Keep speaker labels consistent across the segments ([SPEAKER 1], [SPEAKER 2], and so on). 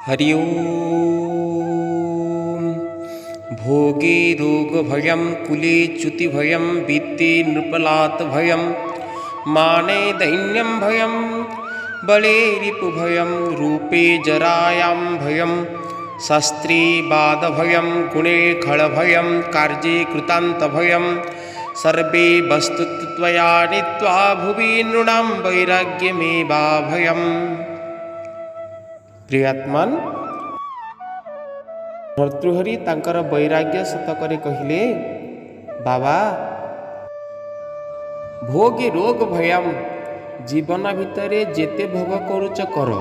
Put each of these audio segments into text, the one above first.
[SPEAKER 1] ହରି ଓମ୍। ଭୋଗେ ରୋଗଭୟं, କୁଲେ ଚ୍ୟୁତିଭୟं, ବିତ୍ତେ ନୃପଲାତ ଭୟं, माने दैन्यं भयं, बले रिपुभयं, रूपे जरायां भयं, शास्त्रे बादभयं, गुणे खलभयं, कार्ये कृतान्तभयं, सर्वे वस्तुत्वया नीत्वा भुवि नृणां वैराग्यमेवाभयम्। ପ୍ରିୟାତ୍ମନ୍, ଭର୍ତ୍ତୃହରି ତାଙ୍କର ବୈରାଗ୍ୟ ଶତକରେ କହିଲେ, ବାବା, ଭୋଗେ ରୋଗ ଭୟମ୍, ଜୀବନ ଭିତରେ ଯେତେ ଭୋଗ କରୁଛ କର,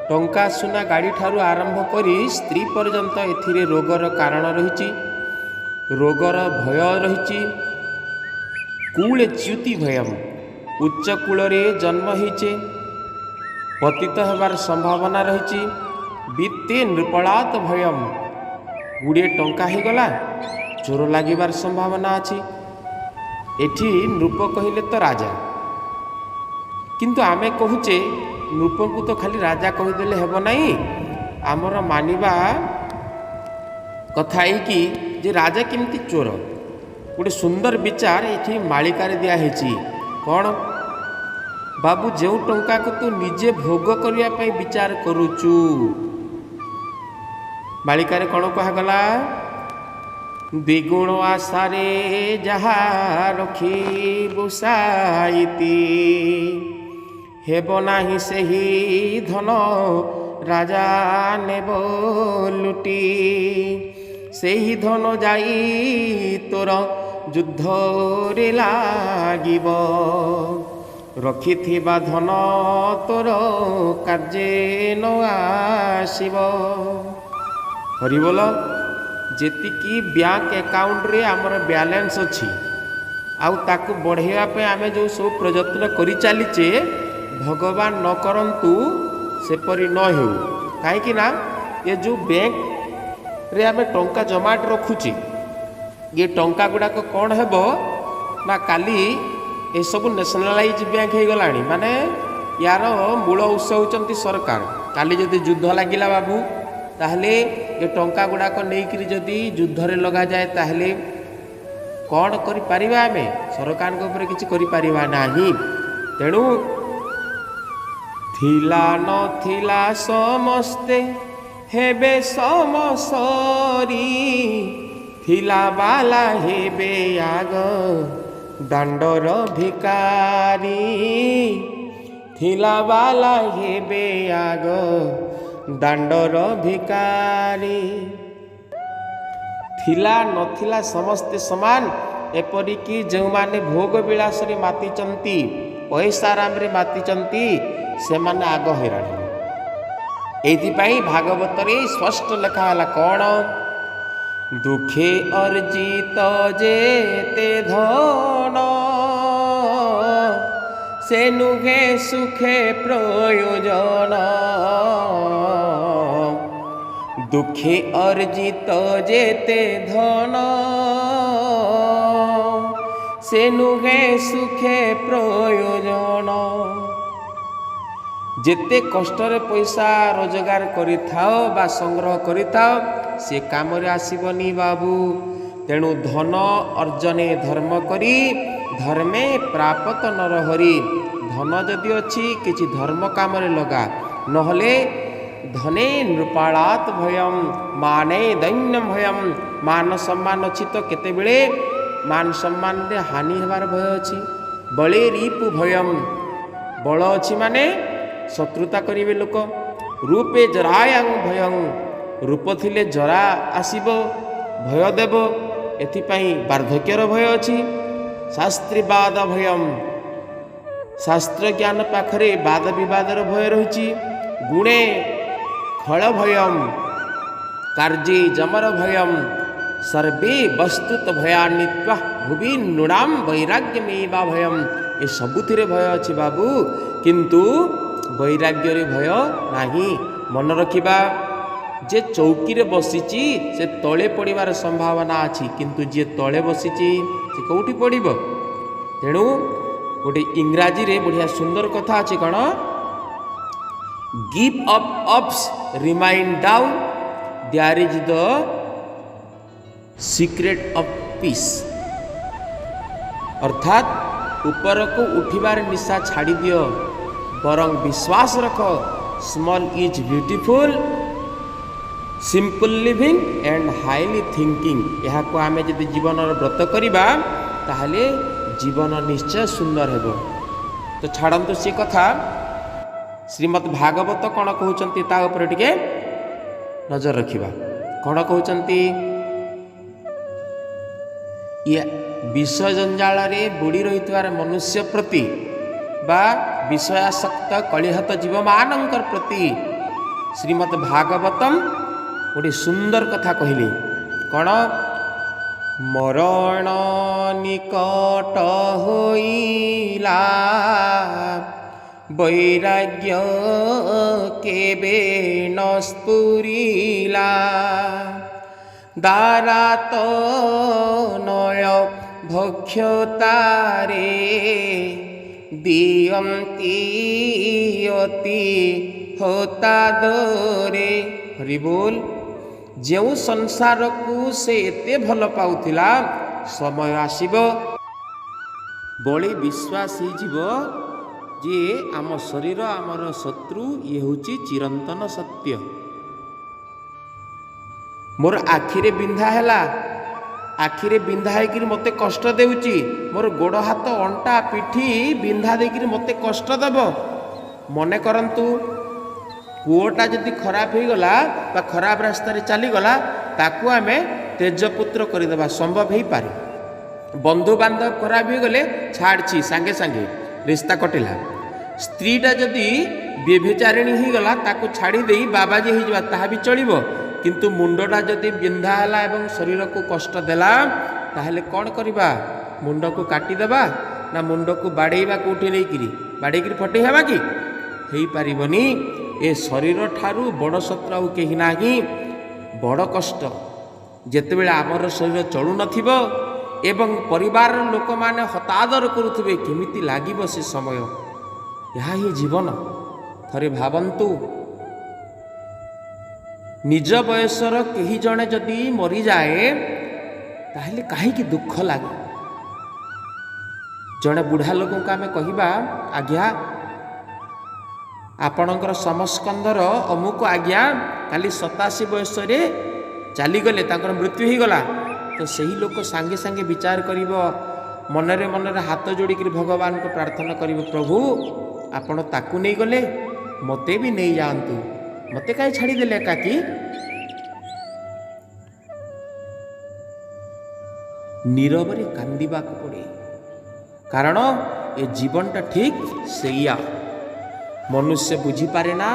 [SPEAKER 1] ଟଙ୍କା, ସୁନା, ଗାଡ଼ି ଠାରୁ ଆରମ୍ଭ କରି ସ୍ତ୍ରୀ ପର୍ଯ୍ୟନ୍ତ, ଏଥିରେ ରୋଗର କାରଣ ରହିଛି, ରୋଗର ଭୟ ରହିଛି। କୂଳେ ଚ୍ୟୁତି ଭୟମ୍, ଉଚ୍ଚ କୂଳରେ ଜନ୍ମ ହେଇଛେ, ପତିତ ହେବାର ସମ୍ଭାବନା ରହିଛି। ବିତ୍ତେ ନୃପଳାତ ଭୟମ୍, ଗୁଡ଼ିଏ ଟଙ୍କା ହେଇଗଲା, ଚୋର ଲାଗିବାର ସମ୍ଭାବନା ଅଛି। ଏଠି ନୃପ କହିଲେ ତ ରାଜା, କିନ୍ତୁ ଆମେ କହୁଛେ ନୃପଙ୍କୁ ତ ଖାଲି ରାଜା କହିଦେଲେ ହେବ ନାହିଁ। ଆମର ମାନିବା କଥା ଏଇକି ଯେ ରାଜା କେମିତି ଚୋର? ଗୋଟେ ସୁନ୍ଦର ବିଚାର ଏଠି ମାଳିକାରେ ଦିଆହେଇଛି। କ'ଣ ବାବୁ, ଯେଉଁ ଟଙ୍କାକୁ ତୁ ନିଜେ ଭୋଗ କରିବା ପାଇଁ ବିଚାର କରୁଛୁ, ମାଳିକାରେ କ'ଣ କୁହାଗଲା? ଦ୍ୱିଗୁଣ ଆଶାରେ ଯାହା ରଖିବୁ ସାଇତି, ହେବ ନାହିଁ ସେହି ଧନ, ରାଜା ନେବ ଲୁଟି। ସେହି ଧନ ଯାଇ ତୋର ଯୁଦ୍ଧରେ ଲାଗିବ, ରଖିଥିବା ଧନ ତୋର କାର୍ଯ୍ୟେ ନ ଆସିବ। ହରିବୋଲ। ଯେତିକି ବ୍ୟାଙ୍କ ଆକାଉଣ୍ଟରେ ଆମର ବାଲାନ୍ସ ଅଛି ଆଉ ତାକୁ ବଢ଼େଇବା ପାଇଁ ଆମେ ଯେଉଁ ସବୁ ପ୍ରଯତ୍ନ କରିଚାଲିଛେ, ଭଗବାନ ନ କରନ୍ତୁ ସେପରି ନ ହେଉ। କାହିଁକି ନା ଏ ଯେଉଁ ବ୍ୟାଙ୍କରେ ଆମେ ଟଙ୍କା ଜମାଟ ରଖୁଛେ, ଏ ଟଙ୍କା ଗୁଡ଼ାକ କ'ଣ ହେବ ନା କାଲି ଏସବୁ ନ୍ୟାସନାଲାଇଜ୍ ବ୍ୟାଙ୍କ ହେଇଗଲାଣି, ମାନେ ୟାର ମୂଳ ଉତ୍ସ ହେଉଛନ୍ତି ସରକାର। କାଲି ଯଦି ଯୁଦ୍ଧ ଲାଗିଲା ବାବୁ, ତାହେଲେ ଏ ଟଙ୍କା ଗୁଡ଼ାକ ନେଇକରି ଯଦି ଯୁଦ୍ଧରେ ଲଗାଯାଏ, ତାହେଲେ କ'ଣ କରିପାରିବା ଆମେ? ସରକାରଙ୍କ ଉପରେ କିଛି କରିପାରିବା ନାହିଁ। ତେଣୁ ଥିଲା ନଥିଲା ସମସ୍ତେ ହେବେ ସମସରି, ଥିଲା ବାଲା ହେବେ ଆଗ ଦାଣ୍ଡର ଭିକାରୀ। ଥିଲା ବାଲା ହେବେ ଆଗ ଦାଣ୍ଡର ଭିକାରୀ। ଥିଲା ନଥିଲା ସମସ୍ତେ ସମାନ। ଏପରିକି ଯେଉଁମାନେ ଭୋଗ ବିଳାସରେ ମାତିଛନ୍ତି, ପଇସା ଆରାମରେ ମାତିଛନ୍ତି, ସେମାନେ ଆଗ ହଇରାଣ ହେବେ। ଏଇଥିପାଇଁ ଭାଗବତରେ ସ୍ପଷ୍ଟ ଲେଖା ହେଲା କ'ଣ? ଦୁଃଖେ ଅର୍ଜିତ ଯେତେ ଧନ, ସେ ନୁହେଁ ସୁଖେ ପ୍ରୟୋଜନ। ଦୁଃଖେ ଅର୍ଜିତ ଯେତେ ଧନ, ସେ ନୁହେଁ ସୁଖେ ପ୍ରୟୋଜନ। ଯେତେ କଷ୍ଟରେ ପଇସା ରୋଜଗାର କରିଥାଅ ବା ସଂଗ୍ରହ କରିଥାଅ, ସେ କାମରେ ଆସିବନି ବାବୁ। ତେଣୁ ଧନ ଅର୍ଜନେ ଧର୍ମ କରି, ଧର୍ମେ ପ୍ରାପତ ନରହରି। ଧନ ଯଦି ଅଛି, କିଛି ଧର୍ମ କାମରେ ଲଗା, ନହେଲେ ଧନେ ନୃପାଳାତ ଭୟମ୍, ମାନେ ଦୈନ୍ୟ ଭୟମ୍। ମାନ ସମ୍ମାନ ଅଛି ତ କେତେବେଳେ ମାନ ସମ୍ମାନରେ ହାନି ହେବାର ଭୟ ଅଛି। ବଳେ ରିପୁ ଭୟମ୍, ବଳ ଅଛି ମାନେ ଶତ୍ରୁତା କରିବେ ଲୋକ। ରୂପେ ଜରାୟଂ ଭୟଂ, ରୂପ ଥିଲେ ଜରା ଆସିବ, ଭୟ ଦେବ, ଏଥିପାଇଁ ବାର୍ଦ୍ଧକ୍ୟର ଭୟ ଅଛି। ଶାସ୍ତ୍ରୀବାଦ ଭୟମ୍, ଶାସ୍ତ୍ର ଜ୍ଞାନ ପାଖରେ ବାଦ ବିବାଦର ଭୟ ରହିଛି। ଗୁଣେ ଖଳ ଭୟମ୍, କାର୍ଯ୍ୟେ ଯମର ଭୟମ୍, ସର୍ବେ ବସ୍ତୁତ ଭୟାନ୍ୱିତ୍ୱା ଭୁବି ନୃଣାମ ବୈରାଗ୍ୟମେବା ଭୟମ୍। ଏ ସବୁଥିରେ ଭୟ ଅଛି ବାବୁ, କିନ୍ତୁ ବୈରାଗ୍ୟରେ ଭୟ ନାହିଁ। ମନେ ରଖିବା ଯେ ଚୌକିରେ ବସିଛି ସେ ତଳେ ପଡ଼ିବାର ସମ୍ଭାବନା ଅଛି, କିନ୍ତୁ ଯିଏ ତଳେ ବସିଛି ସେ କେଉଁଠି ପଡ଼ିବ? ତେଣୁ ଗୋଟେ ଇଂରାଜୀରେ ବଢ଼ିଆ ସୁନ୍ଦର କଥା ଅଛି। କ'ଣ? Give up ups, remain down, there is the secret of peace. ଅର୍ଥାତ୍ ଉପରକୁ ଉଠିବାର ନିଶା ଛାଡ଼ିଦିଅ, ବରଂ ବିଶ୍ୱାସ ରଖ, small is beautiful, simple living and highly thinking. ଏହାକୁ ଆମେ ଯଦି ଜୀବନର ବ୍ରତ କରିବା, ତାହେଲେ ଜୀବନ ନିଶ୍ଚୟ ସୁନ୍ଦର ହେବ। ତ ଛାଡ଼ନ୍ତୁ ସେ କଥା, ଶ୍ରୀମଦ୍ ଭାଗବତ କ'ଣ କହୁଛନ୍ତି ତା ଉପରେ ଟିକେ ନଜର ରଖିବା। କ'ଣ କହୁଛନ୍ତି? ଇଏ ବିଷୟ ଜଞ୍ଜାଳରେ ବୁଡ଼ି ରହିଥିବାର ମନୁଷ୍ୟ ପ୍ରତି ବା ବିଷୟାସକ୍ତ କଳିହତ ଜୀବମାନଙ୍କର ପ୍ରତି ଶ୍ରୀମଦ୍ ଭାଗବତମ ଗୋଟିଏ ସୁନ୍ଦର କଥା କହିଲେ। କ'ଣ? ମରଣ ନିକଟ ହୋଇଲା, ବୈରାଗ୍ୟ କେବେ ନ ସ୍ଫୁରିଲା, ଦାରା ତନୟ ଭକ୍ଷତାରେ ଦିଅନ୍ତି ଅତି ହତାଦରେ। ହରିବୋଲ। ଯେଉଁ ସଂସାରକୁ ସେ ଏତେ ଭଲ ପାଉଥିଲା, ସମୟ ଆସିବ ବଳି ବିଶ୍ୱାସ ହେଇଯିବ ଯେ ଆମ ଶରୀର ଆମର ଶତ୍ରୁ। ଇଏ ହେଉଛି ଚିରନ୍ତନ ସତ୍ୟ। ମୋର ଆଖିରେ ବିନ୍ଧା ହେଲା, ଆଖିରେ ବିନ୍ଧା ହେଇକିରି ମୋତେ କଷ୍ଟ ଦେଉଛି, ମୋର ଗୋଡ଼ ହାତ ଅଣ୍ଟା ପିଠି ବିନ୍ଧା ଦେଇକିରି ମୋତେ କଷ୍ଟ ଦେବ। ମନେ କରନ୍ତୁ, ପୁଅଟା ଯଦି ଖରାପ ହେଇଗଲା ବା ଖରାପ ରାସ୍ତାରେ ଚାଲିଗଲା, ତାକୁ ଆମେ ତେଜପୁତ୍ର କରିଦେବା ସମ୍ଭବ ହେଇପାରେ। ବନ୍ଧୁବାନ୍ଧବ ଖରାପ ହେଇଗଲେ ଛାଡ଼ଛି, ସାଙ୍ଗେ ସାଙ୍ଗେ ରିସ୍ତା କଟିଲା। ସ୍ତ୍ରୀଟା ଯଦି ବ୍ୟଭିଚାରିଣୀ ହେଇଗଲା, ତାକୁ ଛାଡ଼ି ଦେଇ ବାବାଜୀ ହେଇଯିବା, ତାହା ବି ଚଳିବ। କିନ୍ତୁ ମୁଣ୍ଡଟା ଯଦି ବିନ୍ଧା ହେଲା ଏବଂ ଶରୀରକୁ କଷ୍ଟ ଦେଲା, ତାହେଲେ କ'ଣ କରିବା? ମୁଣ୍ଡକୁ କାଟିଦେବା ନା ମୁଣ୍ଡକୁ ବାଡ଼େଇବା? କେଉଁଠି ନେଇକିରି ବାଡ଼େଇକିରି ଫଟେଇ ହେବା କି? ହେଇପାରିବନି। ଏ ଶରୀର ଠାରୁ ବଡ଼ ଶତ୍ରୁ ଆଉ କେହି ନାହିଁ। ବଡ଼ କଷ୍ଟ ଯେତେବେଳେ ଆମର ଶରୀର ଚଳୁନଥିବ ଏବଂ ପରିବାରର ଲୋକମାନେ ହତାଦର କରୁଥିବେ, କେମିତି ଲାଗିବ ସେ ସମୟ? ଏହା ହିଁ ଜୀବନ। ଥରେ ଭାବନ୍ତୁ, ନିଜ ବୟସର କେହି ଜଣେ ଯଦି ମରିଯାଏ, ତାହେଲେ କାହିଁକି ଦୁଃଖ ଲାଗେ? ଜଣେ ବୁଢ଼ା ଲୋକଙ୍କୁ ଆମେ କହିବା, ଆଜ୍ଞା, ଆପଣଙ୍କର ସମସ୍କନ୍ଧର ଅମୁକ ଆଜ୍ଞା କାଲି 87 ବୟସରେ ଚାଲିଗଲେ, ତାଙ୍କର ମୃତ୍ୟୁ ହେଇଗଲା। ତ ସେହି ଲୋକ ସାଙ୍ଗେ ସାଙ୍ଗେ ବିଚାର କରିବ, ମନରେ ମନରେ ହାତ ଯୋଡ଼ିକିରି ଭଗବାନଙ୍କୁ ପ୍ରାର୍ଥନା କରିବ, ପ୍ରଭୁ, ଆପଣ ତାକୁ ନେଇଗଲେ, ମୋତେ ବି ନେଇଯାଆନ୍ତୁ, ମୋତେ କାହିଁ ଛାଡ଼ିଦେଲେ ଏକାକି? ନୀରବରେ କାନ୍ଦିବାକୁ ପଡ଼େ, କାରଣ ଏ ଜୀବନଟା ଠିକ୍ ସେଇଆ। ମନୁଷ୍ୟ ବୁଝିପାରେ ନା,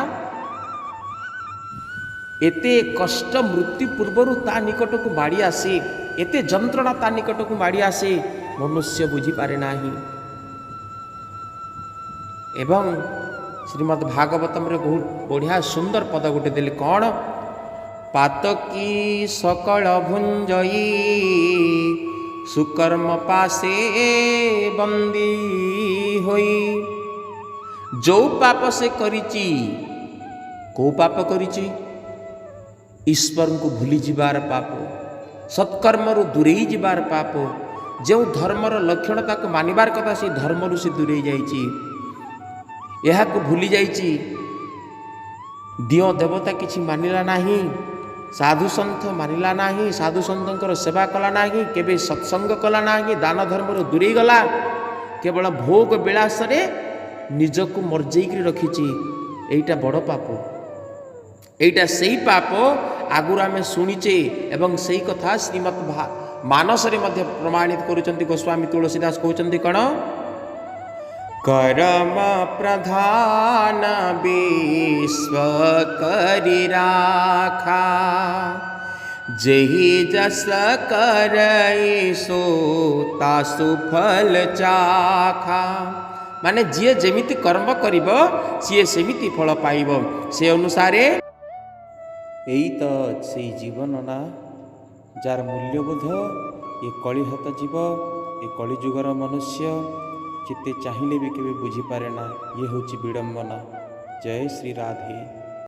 [SPEAKER 1] ଏତେ କଷ୍ଟ ମୃତ୍ୟୁ ପୂର୍ବରୁ ତା ନିକଟକୁ ମାଡ଼ି ଆସେ, ଏତେ ଯନ୍ତ୍ରଣା ତା ନିକଟକୁ ମାଡ଼ି ଆସେ, ମନୁଷ୍ୟ ବୁଝିପାରେ ନାହିଁ। ଏବଂ ଶ୍ରୀମଦ୍ ଭାଗବତମରେ ବହୁତ ବଢ଼ିଆ ସୁନ୍ଦର ପଦ ଗୋଟେ ଦେଲେ। କ'ଣ? ପାତକୀ ସକଳ ଭୁଞ୍ଜଇ, ସୁକର୍ମ ପାଶେ ବନ୍ଦୀ ହୋଇ। ଯୋଉ ପାପ ସେ କରିଛି, କେଉଁ ପାପ କରିଛି? ଈଶ୍ୱରଙ୍କୁ ଭୁଲିଯିବାର ପାପ, ସତ୍କର୍ମରୁ ଦୂରେଇ ଯିବାର ପାପ। ଯେଉଁ ଧର୍ମର ଲକ୍ଷଣ ତାକୁ ମାନିବାର କଥା, ସେଇ ଧର୍ମରୁ ସେ ଦୂରେଇ ଯାଇଛି, ଏହାକୁ ଭୁଲି ଯାଇଛି। ଦିଅଁ ଦେବତା କିଛି ମାନିଲା ନାହିଁ, ସାଧୁସନ୍ଥ ମାନିଲା ନାହିଁ, ସାଧୁସନ୍ଥଙ୍କର ସେବା କଲା ନାହିଁ, କେବେ ସତ୍ସଙ୍ଗ କଲା ନାହିଁ, ଦାନ ଧର୍ମରୁ ଦୂରେଇ ଗଲା, କେବଳ ଭୋଗ ବିଳାସରେ ନିଜକୁ ମର୍ଜେଇକିରି ରଖିଛି। ଏଇଟା ବଡ଼ ପାପ। ଏଇଟା ସେଇ ପାପ ଆଗରୁ ଆମେ ଶୁଣିଛେ ଏବଂ ସେଇ କଥା ଶ୍ରୀମଦ୍ ମାନସରେ ମଧ୍ୟ ପ୍ରମାଣିତ କରୁଛନ୍ତି ଗୋସ୍ୱାମୀ ତୁଳସୀ ଦାସ। କହୁଛନ୍ତି କ'ଣ? କରମ ପ୍ରଧାନ ବିଶ୍ୱ କରି ରାଖା, ଯେହି ଯସ କରଇ ସୋ ତାସୁ ଫଲ ଚାଖା। ମାନେ ଯିଏ ଯେମିତି କର୍ମ କରିବ, ସିଏ ସେମିତି ଫଳ ପାଇବ ସେ ଅନୁସାରେ। ଏଇ ତ ସେଇ ଜୀବନ ନା, ଯାର ମୂଲ୍ୟବୋଧ ଏ କଳିହତ ଜୀବ, ଏ କଳିଯୁଗର ମନୁଷ୍ୟ ଯେତେ ଚାହିଁଲେ ବି କେବେ ବୁଝିପାରେ ନା। ଇଏ ହେଉଛି ବିଡ଼ମ୍ବନା। ଜୟ ଶ୍ରୀ ରାଧେ।